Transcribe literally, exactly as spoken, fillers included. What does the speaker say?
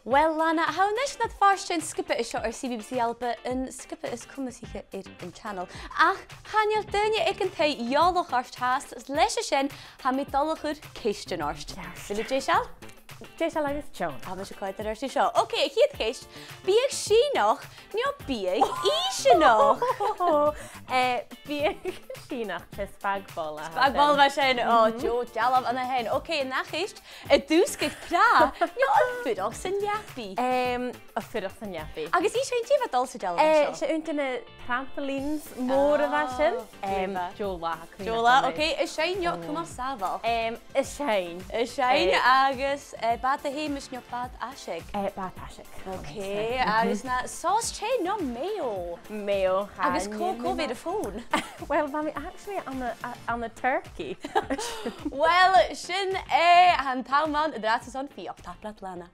Uill, Lana, tha thu a-nis nad phàirt den sgioba seo air C B B C Alba, an sgioba as comasaiche air an channel. Ach chan eil daoine aig an taigh eòlach ort fhathast, leis a sin, tha mi a' dol a chur ceistean ort. Ceart. A bheil thu deiseil? Deiseil agus tionndadh. Tha mise a' coimhead air adhart ri seo. Ok, a' chiad cheist. Biadh Sìneach no biadh Ìseanach? Eh, biadh Sìneach, 's e spag bol a tha sin. Spag bol a tha sin, o, deagh dealbh an sin. Ok, an ath cheist. An dùsgadh cràdh no am fuireach san leabaidh? Em, am fuireach san leabaidh. Agus an e sin, dè bha dol san dealbh seo? Eh, 's e aon de na trampolines mòra a bha sin. Ah, em, glè mhath. Deagh latha, deagh latha, ok. An seinn no cumail sàmhach? Em, an seinn. An seinn. Eh, agus, eh, bàta Sheumais no bàta aiseig? Eh, bàta aiseig. Ok, agus na sauce teth no mayo? Mayo. Agus cò, cò bha air a' fòn? Well, bha mi actually ann an, a, ann an turkey. Well, sin e, tha an t-àm ann an-dràsta son fìor. Tapadh leat, Lana.